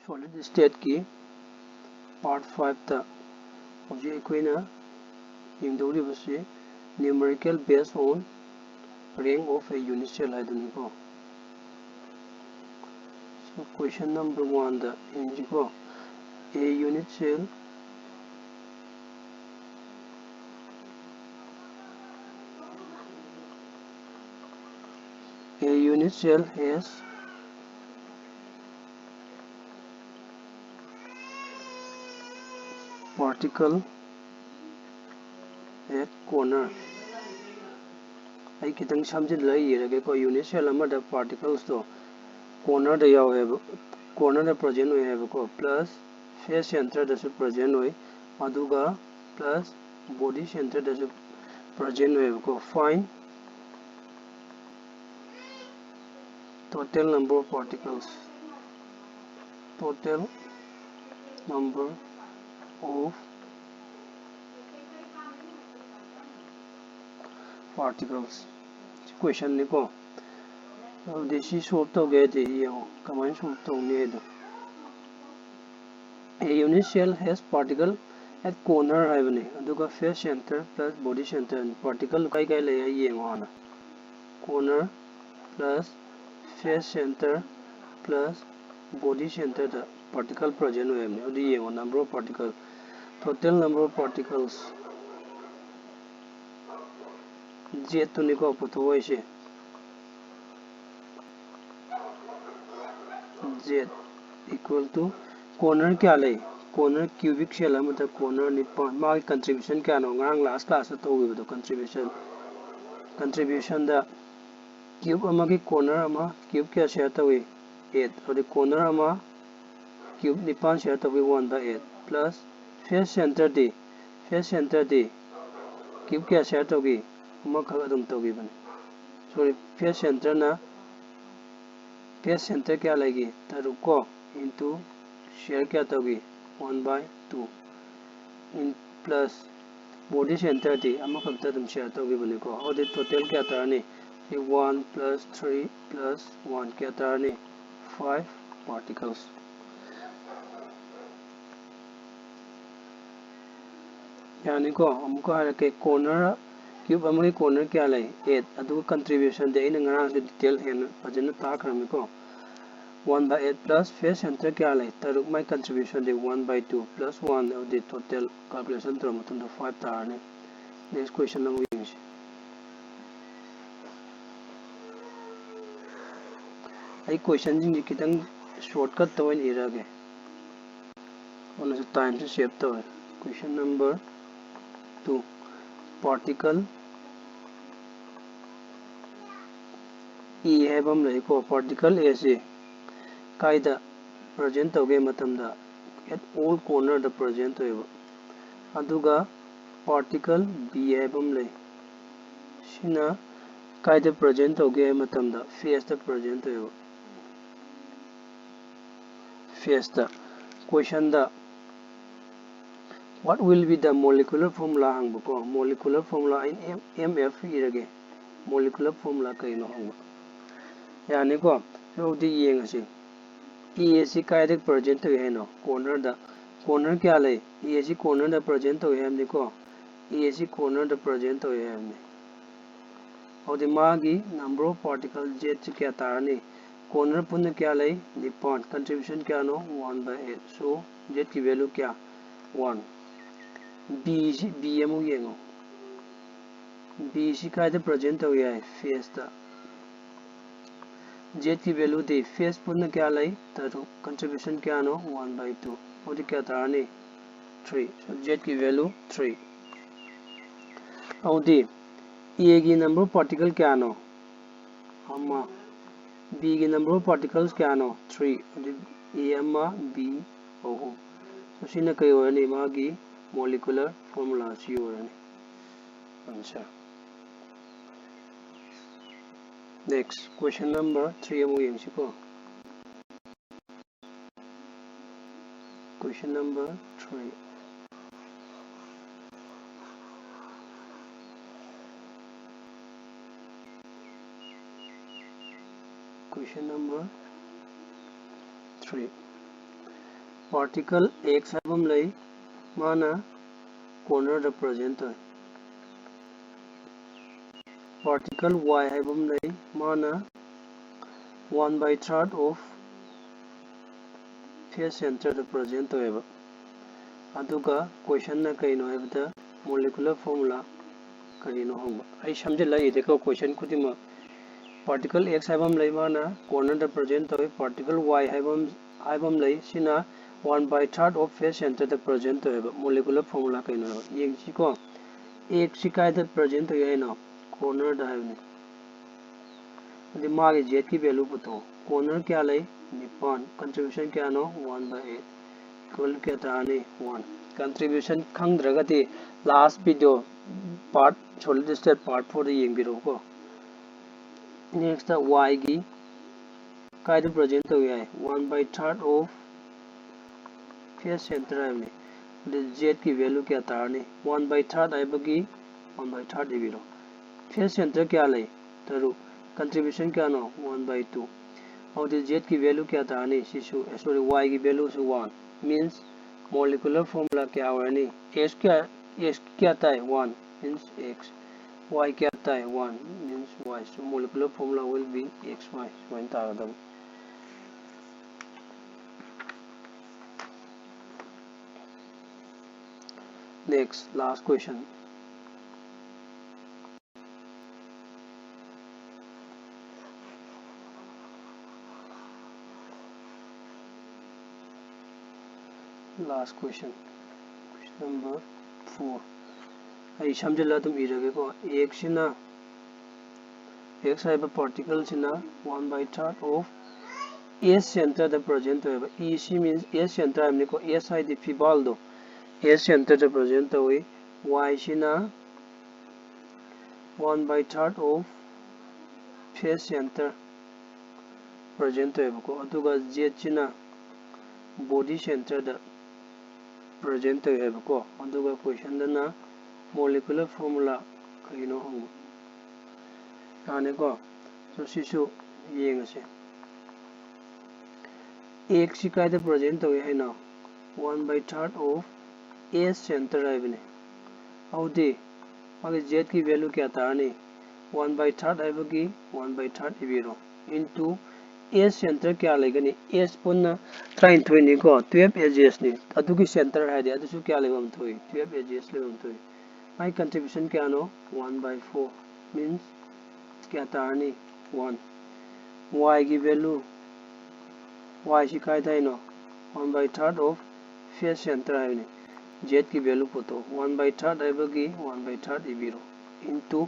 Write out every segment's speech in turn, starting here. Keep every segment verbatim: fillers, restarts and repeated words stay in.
Solid stateꯀꯤ part fiveꯇ ꯍꯧꯖꯤꯛ ꯑꯩꯈꯣꯏꯅ ꯌꯦꯡꯗꯧꯔꯤꯕꯁꯤ numerical based on rank of a unit cell ꯍꯥꯏꯗꯨꯅꯤꯀꯣ꯫ So, question number oneꯗ ꯌꯦꯡꯁꯤꯀꯣ꯫ A unit cell A unit cell has particle at corner. ꯑꯩ ꯈꯤꯇꯪ ꯁꯝꯖꯤꯜꯂꯒ ꯏꯔꯒꯦꯀꯣ꯫ Unit cell ꯑꯃꯗ particlesꯇꯣ cornerꯗ ꯌꯥꯎꯋꯦꯕ, cornerꯗ present ꯑꯣꯏ ꯍꯥꯏꯕꯀꯣ, plus face centerꯗꯁꯨ present ꯑꯣꯏ, ꯑꯗꯨꯒ plus body centerꯗꯁꯨ present ꯑꯣꯏꯌꯦꯕꯀꯣ꯫ Find total number of particles, total number of particles꯫ ꯁꯤ questionꯅꯤꯀꯣ꯫ ꯑꯗꯨꯗꯤ ꯁꯤ solve ꯇꯧꯒꯦ ꯍꯥꯏꯗꯤ ꯌꯦꯡꯉꯣ ꯀꯃꯥꯏꯅ solve ꯇꯧꯅꯤ ꯍꯥꯏꯗꯣ꯫ A unit cell has particle at corner ꯍꯥꯏꯕꯅꯤ, ꯑꯗꯨꯒ face center plus body center꯫ Particle ꯀꯥꯏ ꯀꯥꯏ ꯂꯩ ꯍꯥꯏ ꯌꯦꯡꯉꯣ ꯍꯥꯟꯅ꯫ Corner plus face center plus body centerꯗ particle present ꯑꯣꯏꯔꯝꯅꯤ꯫ ꯑꯗꯨ ꯌꯦꯡꯉꯣ, number of particle, total number of particles, Zꯇꯨꯅꯤꯀꯣ ꯄꯨꯊꯣꯛꯑꯣꯏꯁꯦ꯫ Z equal to corner ꯀꯌꯥ ꯂꯩ? Corner cubic cell ꯑꯃꯗ corner ꯅꯤꯄꯥꯟ꯫ ꯃꯥꯒꯤ contribution ꯀꯌꯥꯅꯣ? ꯉꯔꯥꯡ last classꯇ ꯇꯧꯈꯤꯕꯗꯣ, contribution꯫ Contributionꯗ cube ꯑꯃꯒꯤ corner ꯑꯃ cube ꯀꯌꯥ share ꯇꯧꯏ? Eight꯫ ꯑꯗꯨꯗꯤ corner ꯑꯃ cube ꯅꯤꯄꯥꯟ share ꯇꯧꯈꯤ, one by eight plus face centerꯗꯤ, face centerꯗꯤ cube ꯀꯌꯥ share ꯇꯧꯈꯤ? ꯑꯃꯈꯛ ꯑꯗꯨꯝ ꯇꯧꯈꯤꯕꯅꯤ꯫ Sorry, face centerꯅ, face center ꯀꯌꯥ ꯂꯩꯒꯦ? ꯇꯔꯨꯛ ꯀꯣ, into share ꯀꯌꯥ ꯇꯧꯈꯤ? One by two꯫ In plus body centerꯗꯤ ꯑꯃꯈꯛꯇ ꯑꯗꯨꯝ share ꯇꯧꯈꯤꯕꯅꯤꯀꯣ꯫ ꯑꯗꯨꯗꯤ total ꯀꯌꯥ ꯇꯥꯔꯅꯤ? ꯁꯤ one plus three plus one ꯀꯌꯥ ꯇꯥꯔꯅꯤ? Five particles꯫ ꯌꯥꯅꯤꯀꯣ? ꯑꯃꯨꯛꯀ ꯍꯥꯏꯔꯛꯀꯦ, corner, cube ꯑꯃꯒꯤ corner ꯀꯌꯥ ꯂꯩ? Eight꯫ ꯑꯗꯨꯒ contribution ꯗꯤ ꯑꯩꯅ ꯉꯔꯥꯡꯁꯨ detail ꯍꯦꯟꯅ ꯐꯖꯅ ꯇꯥꯛꯈ꯭ꯔꯝꯃꯤꯀꯣ꯫ One by eight plus face center ꯀꯌꯥ ꯂꯩ? ꯇꯔꯨꯛ꯫ ꯃꯥꯏ contribution D one by two plus one, ꯑꯗꯨꯗꯤ total calculation ꯇꯧꯔ ꯃꯇꯨꯡꯗ five ꯇꯥꯔꯅꯤ꯫ Next question ꯑꯃꯨꯛ ꯌꯦꯡꯁꯤ꯫ ꯑꯩ question ꯁꯤꯡꯁꯦ ꯈꯤꯇꯪ shortcut ꯇ ꯑꯣꯏꯅ ꯏꯔꯛꯑꯒꯦ꯫ ꯑꯗꯨꯅꯁꯨ time ꯁꯨ save ꯇꯧꯔꯦ꯫ Question number two, particle A ꯍꯥꯏꯕ ꯑꯃ ꯂꯩꯀꯣ꯫ Particle A ꯁꯤ ꯀꯥꯏꯗ present ꯇꯧꯒꯦ ꯃꯇꯝꯗ, at all corner the present ꯇꯧꯋꯦꯕ꯫ ꯑꯗꯨꯒ particle B ꯍꯥꯏꯕ ꯑꯃ ꯂꯩ꯫ ꯁꯤꯅ ꯀꯥꯏꯗ present ꯇꯧꯒꯦ ꯍꯥꯏꯕ ꯃꯇꯝꯗ, face ꯇ present ꯇꯧꯋꯦꯕ꯫ Face ꯇ꯫ Question the, "What will be the molecular formula?" ꯍꯪꯕꯀꯣ꯫ Molecular formula ꯑꯩꯅ M-, M F ꯏꯔꯒꯦ꯫ Molecular formula ꯀꯩꯅꯣ ꯍꯪꯕ꯫ ꯌꯥꯅꯤꯀꯣ? ꯑꯗꯨꯗꯤ ꯌꯦꯡꯉꯁꯤ꯫ A ꯑꯁꯤ ꯀꯥꯏꯗ present ꯇꯧꯏ ꯍꯥꯏꯅꯣ? Corner ꯗ꯫ Corner ꯀꯌꯥ ꯂꯩ? A ꯑꯁꯤ corner ꯗ present ꯇꯧꯏ ꯍꯥꯏꯕꯅꯤꯀꯣ꯫ A ꯑꯁꯤ corner ꯗ present ꯇꯧꯏ ꯍꯥꯏꯕꯅꯤ꯫ ꯑꯗꯨꯗꯤ ꯃꯥꯒꯤ number of particle Z ꯁꯤ ꯀꯌꯥ ꯇꯥꯔꯅꯤ? Corner ꯄꯨꯟꯅ ꯀꯌꯥ ꯂꯩ? ꯅꯤꯄꯥꯟ꯫ Contribution ꯀꯌꯥꯅꯣ? One by eight꯫ So, Z ꯀꯤ value ꯀꯌꯥ? One꯫ B ꯁꯤ, B ꯑꯃꯨꯛ ꯌꯦꯡꯉꯨ꯫ B ꯁꯤ ꯀꯥꯏꯗ present ꯇꯧꯏ ꯍꯥꯏ? Face ꯇ꯫ Z ꯀꯤ value ꯗꯤ, face ꯄꯨꯟꯅ ꯀꯌꯥ ꯂꯩ? ꯇꯔꯨꯛ꯫ Contribution ꯀꯌꯥꯅꯣ? One by two꯫ ꯑꯗꯨꯗꯤ ꯀꯌꯥ ꯇꯥꯔꯅꯤ? Three꯫ So, Z ꯀꯤ value three꯫ ꯑꯗꯨꯗꯤ A ꯒꯤ number of particle ꯀꯌꯥꯅꯣ? ꯑꯃ꯫ B ꯒꯤ number of particles ꯀꯌꯥꯅꯣ? Three꯫ ꯑꯗꯨꯗꯤ A ꯑꯃ, B ꯑꯍꯨꯝ꯫ So, ꯁꯤꯅ ꯀꯩ ꯑꯣꯏꯔꯅꯤ? ꯃꯥꯒꯤ molecular formula ꯁꯤ ꯑꯣꯏꯔꯅꯤ꯫ Answer꯫ Next, question number three ꯑꯃꯨꯛ ꯌꯦꯡꯁꯤꯀꯣ꯫ Question number three. Question number three. Particle X ꯍꯥꯏꯕ ꯑꯃ ꯂꯩ꯫ ꯃꯥꯅ corner ꯗ present ꯇꯧꯏ꯫ Particle Y ꯍꯥꯏꯕ ꯑꯃ ꯂꯩ, ꯃꯥꯅ one by third of face center the present ꯇꯧꯋꯦꯕ꯫ ꯑꯗꯨꯒ question ꯅ ꯀꯩꯅꯣ ꯍꯥꯏꯕꯗ molecular formula ꯀꯔꯤꯅꯣ ꯍꯪꯕ꯫ ꯑꯩ ꯁꯝꯖꯤꯜꯂ ꯏꯔꯦꯀꯣ question ꯈꯨꯗꯤꯡꯃꯛ꯫ Particle X ꯍꯥꯏꯕ ꯑꯃ ꯂꯩ, ꯃꯥꯅ corner ꯗ present ꯇꯧꯏ꯫ Particle Y ꯍꯥꯏꯕ ꯑꯃ, ꯍꯥꯏꯕ ꯑꯃ ꯂꯩ, ꯁꯤꯅ one by third of face center the present ꯇꯧꯋꯦꯕ꯫ Molecular formula ꯀꯩꯅꯣ ꯍꯥꯏꯕ ꯌꯦꯡꯁꯤꯀꯣ꯫ X ꯁꯤ ꯀꯥꯏꯗ present ꯇꯧꯏ ꯍꯥꯏꯅꯣ? Corner ꯗ ꯍꯥꯏꯕꯅꯤ꯫ ꯑꯗꯨꯗꯤ ꯃꯥꯒꯤ Z ꯀꯤ value ꯄꯨꯊꯣꯛꯑꯣ꯫ Corner ꯀꯌꯥ ꯂꯩ? ꯅꯤꯄꯥꯟ꯫ Contribution ꯀꯌꯥꯅꯣ? One by eight꯫ Equal ꯀꯌꯥ ꯇꯥꯔꯅꯤ? One꯫ Contribution ꯈꯪꯗ꯭ꯔꯒꯗꯤ last video part, solid state part four ꯗ ꯌꯦꯡꯕꯤꯔꯛꯎꯀꯣ꯫ Next ꯗ Y ꯒꯤ ꯀꯥꯏꯗ present ꯇꯧꯏ ꯍꯥꯏ? One by third of face center ꯍꯥꯏꯕꯅꯤ꯫ ꯑꯗꯨ Z ꯀꯤ value ꯀꯌꯥ ꯇꯥꯔꯅꯤ? One by third ꯍꯥꯏꯕꯒꯤ one by third ꯏꯕꯤꯔꯣ꯫ Face center ꯀꯌꯥ ꯂꯩ? ꯇꯔꯨꯛ꯫ Contribution ꯀꯌꯥꯅꯣ? One by two꯫ ꯑꯗꯨꯗꯤ Z ꯀꯤ value ꯀꯌꯥ ꯇꯥꯔꯅꯤ? ꯁꯤꯁꯨ, ꯑꯦ, sorry, Y ꯒꯤ value ꯁꯨ one꯫ Means molecular formula ꯀꯌꯥ ꯑꯣꯏꯔꯅꯤ? X ꯀꯌꯥ, X ꯀꯌꯥ ꯇꯥꯏ? One꯫ Means X꯫ Y ꯀꯌꯥ ꯇꯥꯏ? One꯫ Means Y꯫ So molecular formula will be X Y꯫ ꯁꯨꯃꯥꯏꯅ ꯇꯥꯒꯗꯕꯅꯤ꯫ Next, last question. Last question, question number four. ꯑꯩ ꯁꯝꯖꯤꯜꯂ ꯑꯗꯨꯝ ꯏꯔꯒꯦꯀꯣ꯫ X ꯁꯤꯅ, X ꯍꯥꯏꯕ particle ꯁꯤꯅ one by third of S center the present ꯇꯧꯋꯦꯕ꯫ E C means S center ꯍꯥꯏꯕꯅꯤꯀꯣ꯫ S ꯍꯥꯏꯗꯤ ꯐꯤꯕꯥꯜꯗꯣ, S center ꯗ present ꯇꯧꯏ꯫ Y ꯁꯤꯅ one by third of face center present ꯇꯧꯋꯦꯕꯀꯣ꯫ ꯑꯗꯨꯒ Z ꯁꯤꯅ body center ꯗ present ꯇꯧꯋꯦ ꯍꯥꯏꯕꯀꯣ꯫ ꯑꯗꯨꯒ question ꯗꯅ molecular formula ꯀꯩꯅꯣ ꯍꯪꯕ꯫ ꯌꯥꯅꯤꯀꯣ? So ꯁꯤꯁꯨ ꯌꯦꯡꯉꯁꯦ꯫ X ꯁꯤ ꯀꯥꯏꯗ present ꯇꯧꯏ ꯍꯥꯏꯅꯣ? One by third of S center ꯍꯥꯏꯕꯅꯤ꯫ ꯑꯗꯨꯗꯤ ꯃꯥꯒꯤ ꯖꯦꯠꯀꯤ ꯚꯦꯂꯨ ꯀꯌꯥ ꯇꯥꯔꯅꯤ? One by third ꯍꯥꯏꯕꯒꯤ one by third ꯏꯕꯤꯔꯣ, into S centre ꯀꯌꯥ ꯂꯩꯒꯅꯤ? S ꯄꯨꯟꯅ ꯇꯔꯥꯅꯤꯊꯣꯏꯅꯤꯀꯣ, twelve edges ꯅꯤ꯫ ꯑꯗꯨꯒꯤ ꯁꯦꯟꯇꯔ ꯍꯥꯏꯗꯤ ꯑꯗꯨꯁꯨ ꯀꯌꯥ ꯂꯩꯐꯝ ꯊꯣꯛꯏ? Twelve edges ꯂꯩꯐꯝ ꯊꯣꯛꯏ꯫ ꯃꯥꯒꯤ contribution ꯀꯌꯥꯅꯣ? One by four means ꯀꯌꯥ ꯇꯥꯔꯅꯤ? One꯫ Y ꯒꯤ value, Y ꯁꯤ ꯀꯥꯏꯗ ꯍꯥꯏꯅꯣ? One by third of face center ꯍꯥꯏꯕꯅꯤ꯫ Z ꯀꯤ value ꯄꯨꯊꯣꯛ꯫ One by third ꯍꯥꯏꯕꯒꯤ one by third ꯏꯕꯤꯔꯣ, into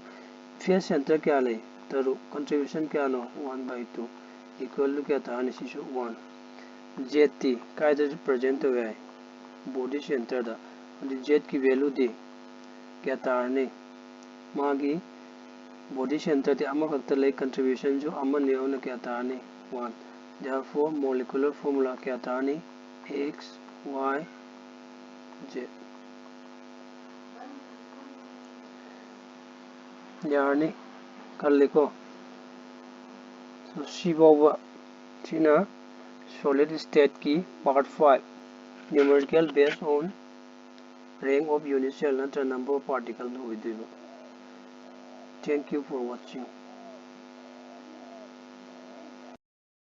face center ꯀꯌꯥ ꯂꯩ? ꯇꯔꯨꯛ꯫ Contribution ꯀꯌꯥꯅꯣ? One by two꯫ Equal to ꯀꯌꯥ ꯇꯥꯔꯅꯤ? ꯁꯤꯁꯨ one꯫ Z ꯇꯤ ꯀꯥꯏꯗ present ꯇꯧꯋꯦ ꯍꯥꯏ? Body center ꯗ꯫ ꯑꯗꯨꯗꯤ Z ꯀꯤ value ꯗꯤ ꯀꯌꯥ ꯇꯥꯔꯅꯤ? ꯃꯥꯒꯤ body center ꯗꯤ ꯑꯃꯈꯛꯇ ꯂꯩ, contribution ꯁꯨ ꯑꯃꯅꯤ, ꯑꯗꯨꯅ ꯀꯌꯥ ꯇꯥꯔꯅꯤ? One꯫ Therefore molecular formula ꯀꯌꯥ ꯇꯥꯔꯅꯤ? X, Y, Z꯫ ꯌꯥꯔꯅꯤ ꯈꯜꯂꯤꯀꯣ꯫ So, ꯁꯤꯐꯥꯎꯕ ꯁꯤꯅ solid state ꯀꯤ part five, numerical based on rank of unit cell ꯅꯠꯇ꯭ꯔ number of particle ꯗꯨ ꯑꯣꯏꯗꯣꯏꯕ꯫ Thank you for watching꯫